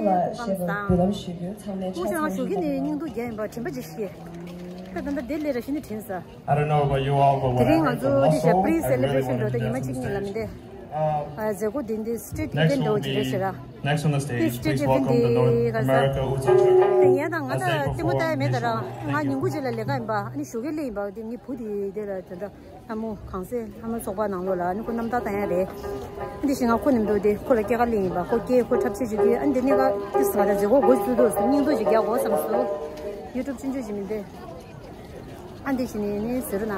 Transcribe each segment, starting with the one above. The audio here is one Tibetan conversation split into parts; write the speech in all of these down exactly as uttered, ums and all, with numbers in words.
ལ་ཞེས་པའི་འབུལ་ལམ་ཞུ་རྒྱུ། ཚང་མས་ཕྱག་འཚལ་ཞུ་རྒྱུ་ནི། སྙིང་སྡུག་རྒྱག་ཡིན་པ་དྲན་པ་ཅིག་ཤེས། ད་ད་ལྟ་དེ་ལས་ར་ཤི་ནི་དྲན་ས། I don't know about you all, but when I heard the muscle, I really wanted to dance with them. Next on the stage, please welcome the North America Uza Church as they perform Next Day Before Midnight. ལྷ་མོ་གང་ཟེར་ལྷ་མོ་ཚོགས་པ་ནང་ལོགས་ལ་ནི་ཁོ་རྣམ་ཐར་བཏང་ཡ་རེད། འདི་ཞིག་ང་ཁོ་ནི་འདུག་དེ་ཁོ་ལ་སྐྱེས་ཀ་ལེན་ཡིན་པ། ཁོ་སྐྱེས་ཁོ་འཁྲབ་ཆས་བྱེད་རྒྱུ། ཨ་འདི་ནི་ཀ་ཏིས་ང་ད་མཛད་སྒོ་འགོ་ཚུགས་འདུག་སྙིང་འདོད་ཅིག་རྒྱག་དགོས་བསམ་སོང་། ཡུ་ཊུབ་ཆུང་ཆུང་ཞིག་མིན་ཏེ། ཨ་འདི་ཞིག་ནི་ནི་ཟེར་ན།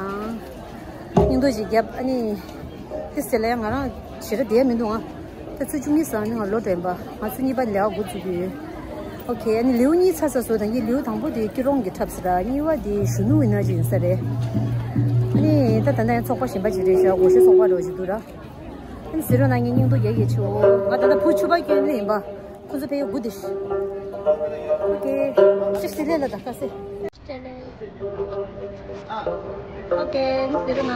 སྙིང་འདོད་ཅིག་རྒྱབ། ཨ་ནི། ཏིས་ཟེར་ལ་ཡང་ང་རང་ཞེ་དྲག་བསྡད་མི་འདུག་ང་། ད་ཚོད་བཅུ་གཉིས་ཟ་ནི་ང་ལོ་དྲན་པ། ང་ཚོད་གཉིས་པ་ལས་ཀ་འགོ་ཚུགས་ཀྱི་ཡོད། ཨོ་ཁེ། ཨ་ནི་ལེའུ་གཉིས་ཚར་ཚར་སོང་། ད་ངས་ལེའུ་དང་པོ་དེ་སྐྱིད་རོང་གི་འཁྲབ་ཟེར། གཉིས་པ་དེ་གཞོན་ནུ་ཡིན་ན་ཅིག་ཡིན་ས་རེད། ཨ་ནི་ད་ད་ལྟ་ཡང་ཚོགས་པ་གཞན་པ་ཅིག་རེད་ཤག་སྒོར་གཞས་ཚོགས་པ་འདྲ་བོ་ཞིག་འདུག་ར། ཨ་ནི་ཟེར་རོ་ན་ངས་སྙིང་སྟོབས་རྒྱག་གི་ཆེ་བོ། ང་ད་ལྟ་བུ་ཕྱུ་པ་སྐྱོན་ལེ་ཡིན་པ། ཁོ་ཚོ་ཕེ་ཡོ་གུ་དི་ཤི། ཨོ་ཁེ། ཤི་སི་ལེ་ལ་ད་ཁ་སེ། ཨོ་ཁེ། ཟེར་རོ་ན།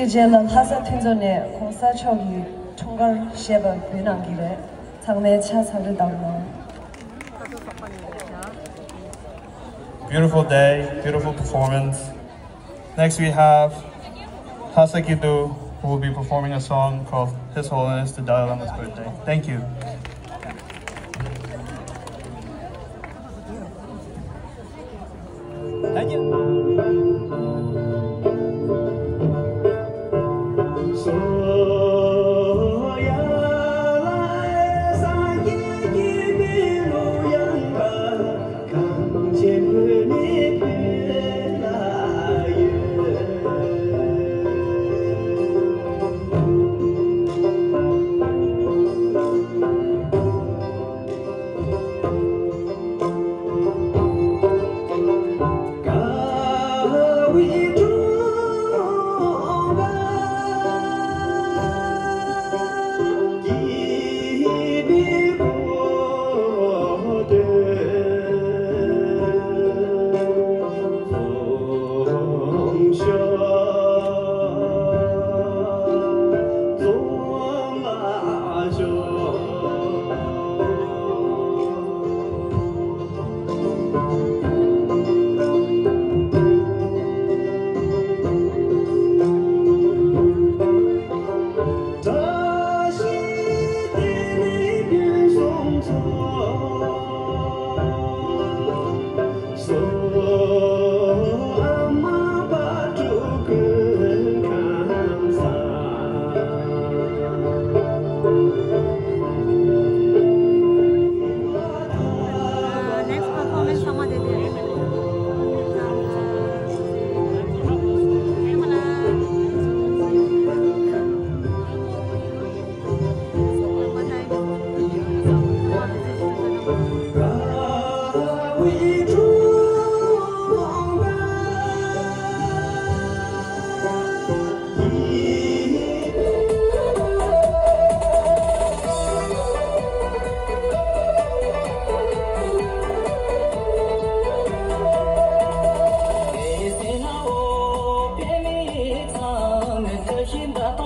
དེའི་རྗེས་ལ་ལྷ་ས་མཐུན་ཚོགས་ནས་གོང་ས་མཆོག་གི་འཁྲུངས་སྐར་ཞེས་པ་འབུལ་གནང་གི་རེད། ཚང་མས་ཕྱག་འཚལ་ཏེ་གདམ་གནང་། Beautiful day, beautiful performance. Next we have Lhasa Kyudo, who will be performing a song called His Holiness the Dalai Lama's Birthday. Thank you.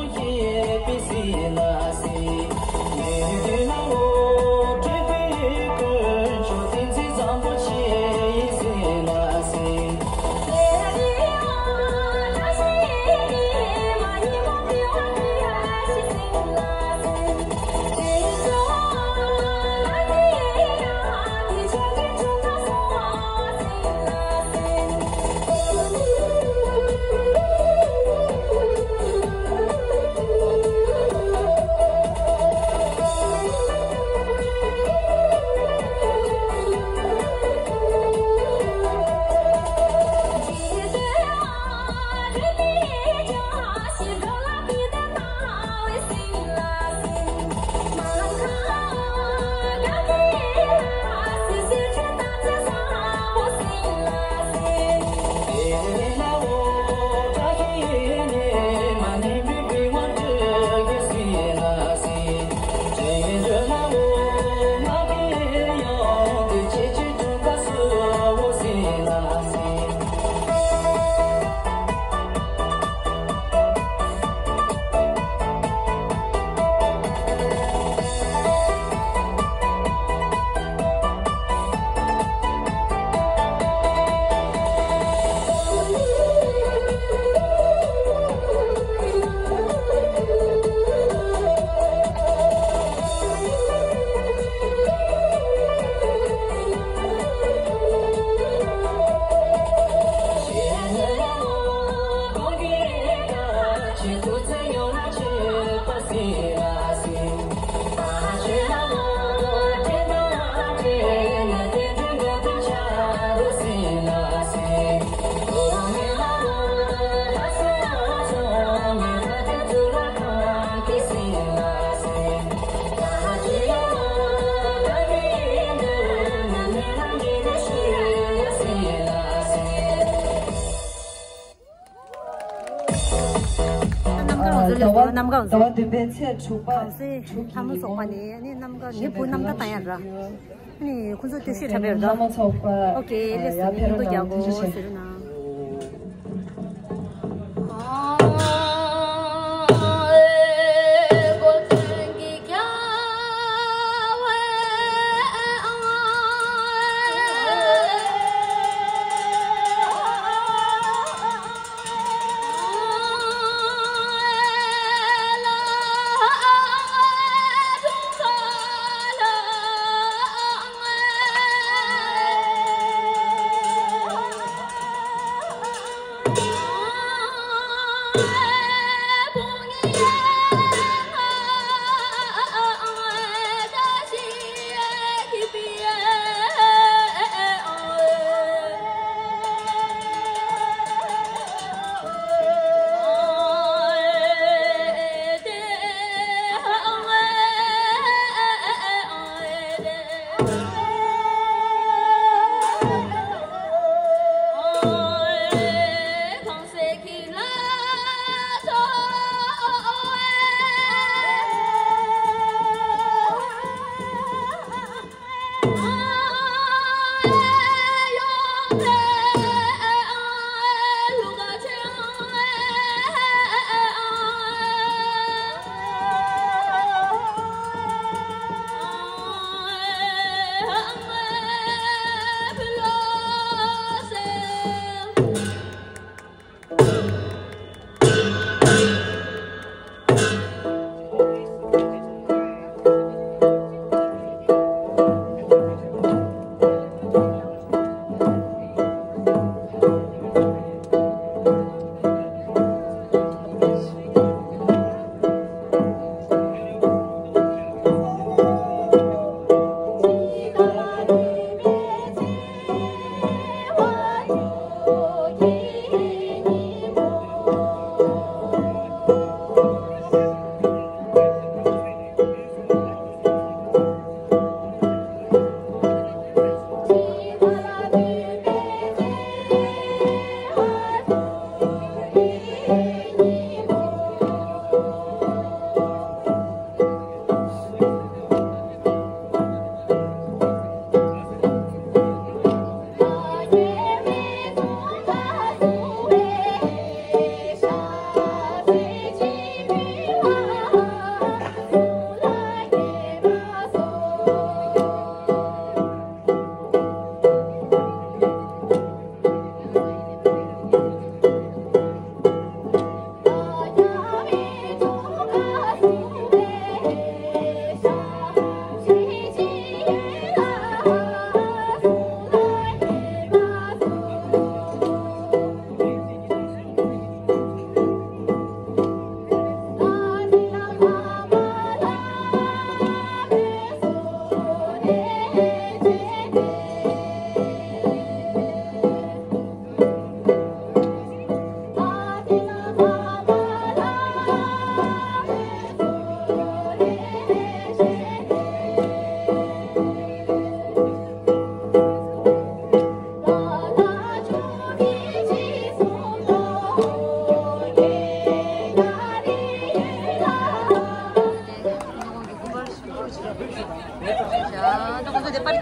རྣམ་དཀར་ང་ཚོ་སླེབས་སོང་། རྣམ་དཀར་ང་ཚོ། ཟླ་བ་བདུན་པའི་ཚེས་དྲུག་པ། གངས་སེང་ལྷ་མོ་ཚོགས་པ་ནས་ནི་རྣམ་དཀར་ངའི་བུ་རྣམ་ཐར་བཏང་ཡ་ར། ནི་ཁོ་ཚོ་སྟོད་གཞས་འཁྲབ་པ་ཡོད་ད། ལྷ་མོ་ཚོགས་པ། ཨོ་ཀེ། ལེགས་སོ། ཡ་ཕེ་རོ་ནང་ཐུགས་རྗེ་ཆེ། ཟེར་ན།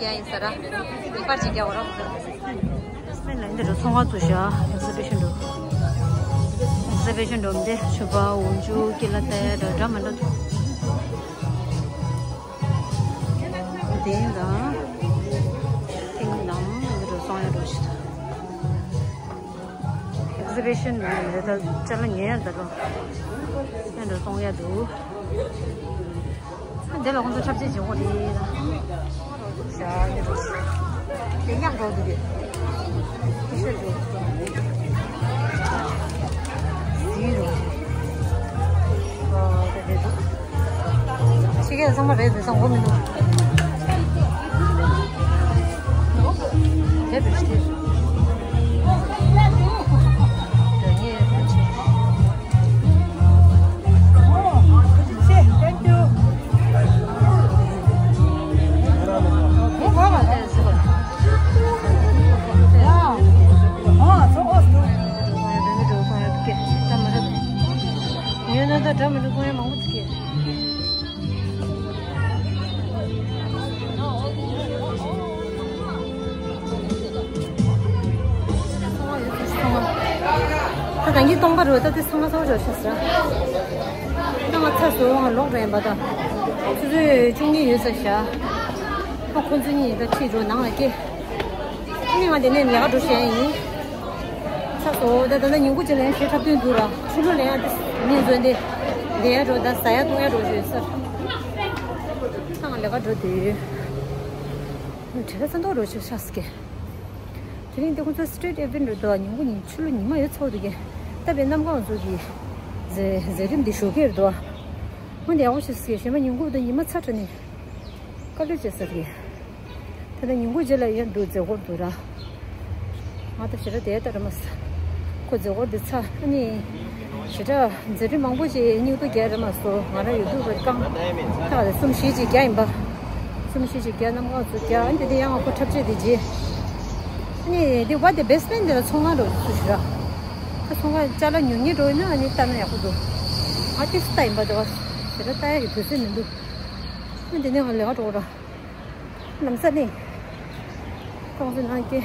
ཡ་ཡིན་ས་ར། ངེས་པར་ཅིག་རྒྱག་རོགས། སྨན་ལ་འདི་རུ་ཚོང་བ་ཚོ་བཞག exhibition འགྲོ། exhibition འགྲོ་འདི་ཆུ་པ་འོ་འཇུ་ཀི་ལ་ཏ་ཡ་འདྲ་འདྲ་མི་འདྲ་འདུག་དེ་ཡིན་དང་། ཐེངས་ནང་འདི་རུ་ཚོང་ཡ་འགྲོ་ཞིག exhibition ནང་རེ་ད་ཅ་ལག་ཉོ་ཡ་འདི་རུ་འདི་རུ་གཏོང་ཡ་འདུག་དེ་ལ་ཁོང་ཚོ་ཁྱབ་ཆེ་བྱེད་དགོས་རེད། ཞག་ཉི་ཤུ་དེ་ཉག་འགྲོ་འདུག་གས། ཤེས་འགྲོ་ཟིན་རུ། ཨོ་དེ་རེད་འདུག་ཕྱི་རྒྱལ་ཚང་མ་རེད་འདུག་ཚང་གོ་མི་འདུག་དེ་བེད་སྤྱོད། དེ་ཉེ་བེད་སྤྱོད། ད་གང་གི་སྟོང་པ་རེད། ད་དེ་ཚང་མ་ཚང་མ་འཇོག་ཤག་ཟེར། ད་ང་ཚ་སོ་ང་ལོག་རན་པ་ད། ཆུ་ཚོད་བཅུ་གཉིས་ཡོད་ས་ཤག་ཨ་ཁོ་ཚོ་གཉིས་ད་ཁྲིད་འགྲོ་ནང་ལ་སྐྱེལ། ཨ་ནི་ང་དེ་ནས་ལས་ཀ་འགྲོ་བྱས་ཡིན། ཚ་སོ་ད་ད་ད་ཉིན་གུང་ཅིག་ལ་ཡང་ཞེ་འཁྲབ་སྟོན་འདུག་ར། ཆུ་ལོ་ལ་ཡང་དེ་ཉིན་འཛོན་དེ་ལས་ཡ་འགྲོ་ད་ཟ་ཡ་བཏུང་ཡ་འགྲོ་བྱས་ས། ད་ང་ལས་ཀ་འགྲོ་དུས་བྲེལ་བ་ཚ་མདོག་འགྲོ་ཆོག་ཤག་ཟེར་གི། དེ་རིང་དེ་ཁོང་ཚོ་street event རེད་འདུག་ཉིན་གུང་ཉིན་ཆུ་ལོ་ཉི་མ་ཡོད་ཚོགས་འདུག་གི། ད་བའི་གནམ་གང་ཚོ་གི་མཛད་མཛད་རིམ་འདི་ཞོགས་ཀས་རེད་འདུག་འོན་ཏེ་ཡག་པོ་བྱས་ཟེར་གི། གཞན་པ་ཉིན་གུང་དུ་ཉི་མ་ཚ་དྲགས་ནས་དཀའ་ལས་བྱས་ཟེར་གི། ད་ལྟ་ཉིན་གུང་རྗེས་ལ་ཡོད་འདུག་མཛད་སྒོ་འདུག་ར། ང་ད་ཞེ་དྲག་དེ་ལྟ་ར་མ་ཟ། ཁོ་མཛད་སྒོ་འདི་ཚ་ཨ་ནི། ཞེ་དྲག་མཛད་རིམ་མང་པོ་ཞིག་སྙིང་སྟོབས་རྒྱག་ར་མ་སོང་། ང་རང་ཡོད་དུས་བར་རྐང་ཐག་ལ་གསུམ་བཞི་ཅིག་རྒྱག་ཡིན་པ། གསུམ་བཞི་ཅིག་རྒྱག་གནམ་གང་ཚོ་རྒྱག་ཨ་ནི་དེ་ཡང་ང་ཁོ་འཁྲབ་ཆས་དེ་རྗེས། ཨ་ནི་དེ་བ་དེ་basement དེ་ལ་ཚོང་ཁང་འགྲོ་ཚུལ་ཞིག་ར། ད་ཚོང་ཁང་ཅ་ལག་ཉོ་ཉེ་འགྲོ་ཡིན་ན་ཨ་ནི་ལྟ་ན་ཡག་པོ་འདུག་ང་ཏིས་ལྟ་ཡིན་པ་དེ་བ། ཞེ་དྲག་ལྟ་ཡག་གི་དུས་ཚོད་མི་འདུག་ཨ་ནི་དེ་ནས་ང་ལས་ཀ་འགྲོ་ར། ལམ་སང་ནི། ཁོང་ཚོ་ནང་གི་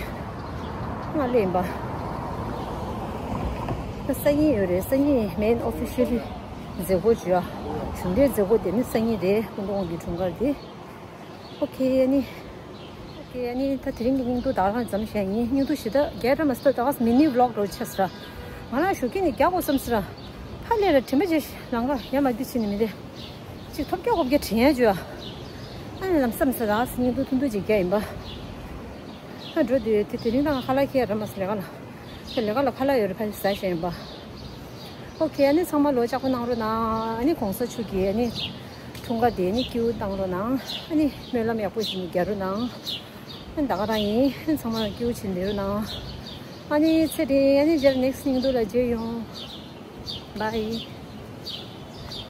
ང་ལེན་པ། ད་སང་ཉིན་ཡོད་རེད། སང་ཉིན་main officially མཛད་སྒོ་བྱོས་ཨ། གཞུང་འབྲེལ་མཛད་སྒོ་དེ་ནི་སང་ཉིན་རེད། སྐུ་མདུན་དབང་གི་འཁྲུངས་སྐར་དེ། ཨོ་ཁེ་ཨ་ནི། ཨོ་ཁེ་ཨ་ནི་ད་དེ་རིང་གི་སྙིང་སྡུག་ད་ག་རང་ཙམ་བཤད་ཡིན། སྙིང་སྡུག་ཞེ་དྲག་རྒྱག་ར་མ་སོང་། ད་ག་mini vlog རོ་ཆགས་སོང་ར། ང་རང་ཞོགས་ཀས་ནས་རྒྱག་དགོས་བསམ་སོང་ར། ཕར་ལས་ར་དྲན་པ་བརྗེད་ལང་ཀ་ཡ་མ་འདི་ཕྱིན་ནི་མི་རེད། ཅིག་ཐོབ་རྒྱག་གོ་བརྒྱ་དྲན་ཡ་བྱོས་ཨ། ཨ་ནི་ལམ་སང་ས་ར་སྙིང་སྡུག་ཐུང་ཐུང་ཅིག་རྒྱག་ཡིན་པ། ཨ་འགྲོ་དུས་དེ་དེ་རིང་ད་ང་ཁ་ལག་འཁྱེར་ར་མ་སོང་ལས་ཀ་ལ། ཁྱེད་ལས་ཀ་ལ་ཁ་ལག་ཡོད་རེད། ཕ་ལི་ཟ་ཤེས་ཡིན་པ། ཨོ་ཁེ་ཨ་ནི་ཚང་མ་ལོ་ལྕགས་པོ་གནང་རོགས་གནང་། ཨ་ནི་གོང་ས་མཆོག་གི་ཨ་ནི་འཁྲུངས་སྐར་དེ་ནི་སྐྱིད་པོ་གནང་རོགས་གནང་། ཨ་ནི་སྨོན་ལམ་ཡག་པོ་ཞིག་ནི་རྒྱག་རོགས་གནང་། ཨ་ནི་ད་ག་རང་ཡིན། ཨ་ནི་ཚང་མ་སྐྱིད་པོ་བྱེད་བསྡད་རོགས་གནང་། ཨ་ནི་ཚེ་རིང་ཨ་ནི་རྗེས་next སྙིང་སྡུག་ལ་མཇལ་ཡོང་། Bye.